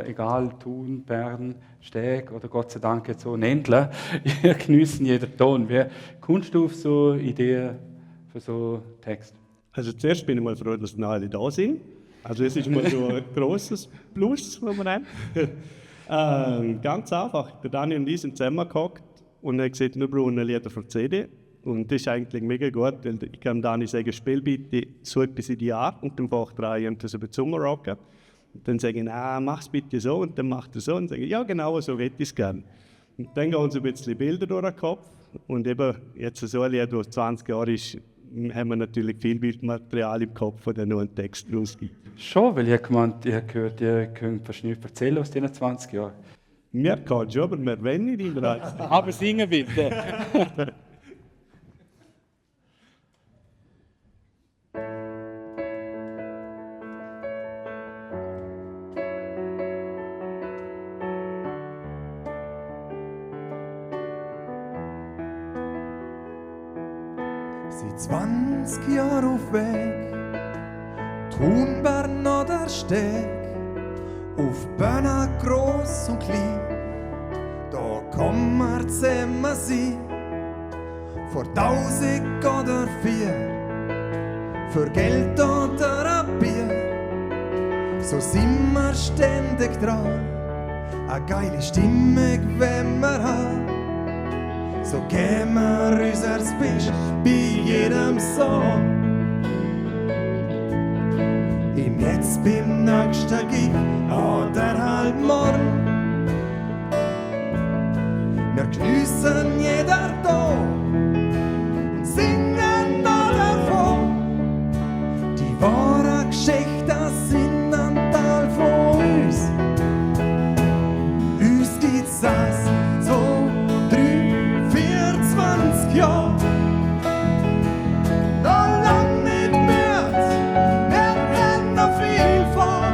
egal, Thun, Bern, Steg oder Gott sei Dank jetzt so Nendla, ihr genießen jeder Ton. Wie kommst du auf so Ideen für so Text? Also zuerst bin ich mal froh, dass wir alle da sind. Also es ist mal so ein grosses Plus, was wir haben. Ganz einfach, der Dani und ich sind zusammengehockt und er hat gesagt, wir brauchen ein Lied für die CD. Und das ist eigentlich mega gut, weil ich kann Dani sagen, spiel bitte so etwas in die Art und dann fängt er an, das über die Zunge rocken. Und dann sage ich, mach's bitte so und dann macht er so und sage ich, ja genau, so hätte ich es gerne. Und dann gehen uns ein bisschen Bilder durch den Kopf und eben jetzt so ein Lied, das 20 Jahre ist, haben wir natürlich viel Bildmaterial im Kopf, das nur einen Text rausgibt. Schon, weil ich habe gemeint, ich habe gehört, ihr könnt fast nichts erzählen aus diesen 20 Jahren. Mir kann schon, aber wir wollen nicht immer. Aber singen bitte. Seit 20 Jahren auf Weg, Thun, Bern oder Steg, auf Bühnen gross und klein, da kann man zusammen sein, vor 1000 oder 4, für Geld oder ein Bier, so sind wir ständig dran, eine geile Stimmung, wenn wir haben. So geben wir unser Best bei jedem Song. Und jetzt beim nächsten Gig oder halt morgen. Wir geniessen jeder Tag und singen davon. Die wahren Geschichten sind ein Teil von uns. Uns gibt's eins, zwei, 20 Jahre, noch lang nicht müde, wir haben noch viel vor.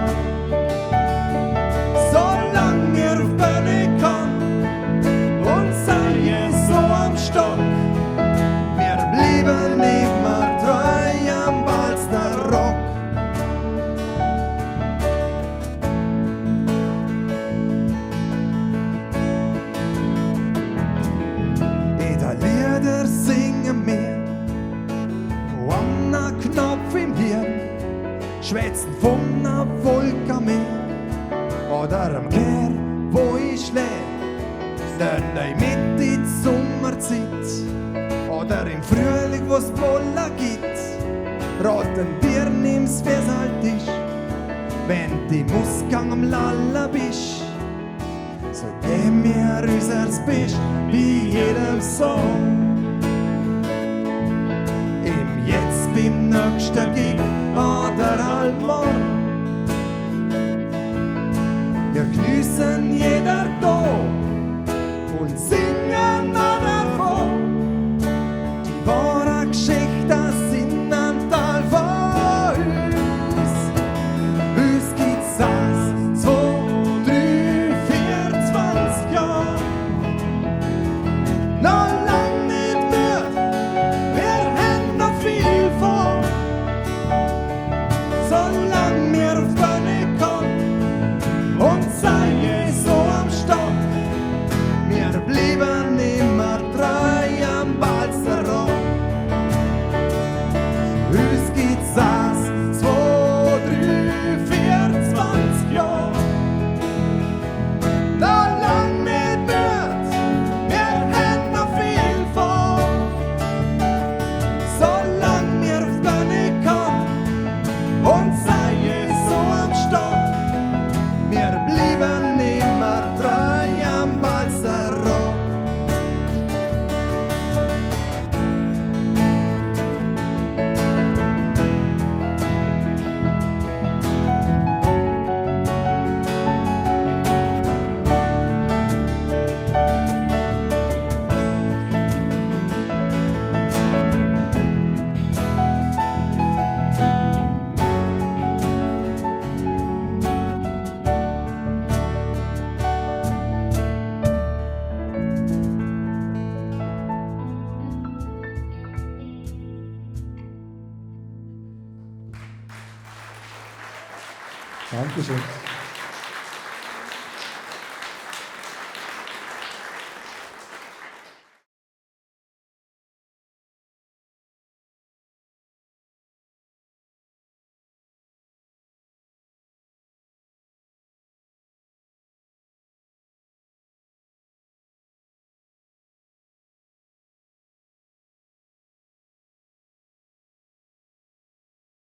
Solange wir auf Bühne kommen und seien so am Stock, wir bleiben immer treu am Balzner Rock. Lieder singen wir, an einem Knopf im Hirn, schwätzen von einer Wolkenmeer oder am Kehr, wo ich schläf, dann mit in die Sommerzeit oder im Frühling, wo's Pollen gibt, raten dir nimm's, wie's halt ist, wenn die Musgang am Lallen bist. So geben wir unser Best bei jedem Song. Im Jetzt beim nächsten Gig oder halt morgen. Wir geniessen jeder Tag und singen davon. Die wahren Geschichten sind ein Teil von uns. Uns gibt's 1, 2, 3, 24 Jahre. Noch lang nicht müde, wir haben noch viel vor. Solange wir auf Bühne kommen und seien so am Stock, wir bleiben immer treu am Balzner Rock. Uns gibt's 1, 2, 3, 24 Jahre. Noch lang nicht müde, wir haben noch viel vor. Solange wir auf Bühne kommen und seien so am Stock, wir bleiben immer treu am Balzner Rock. Dankeschön.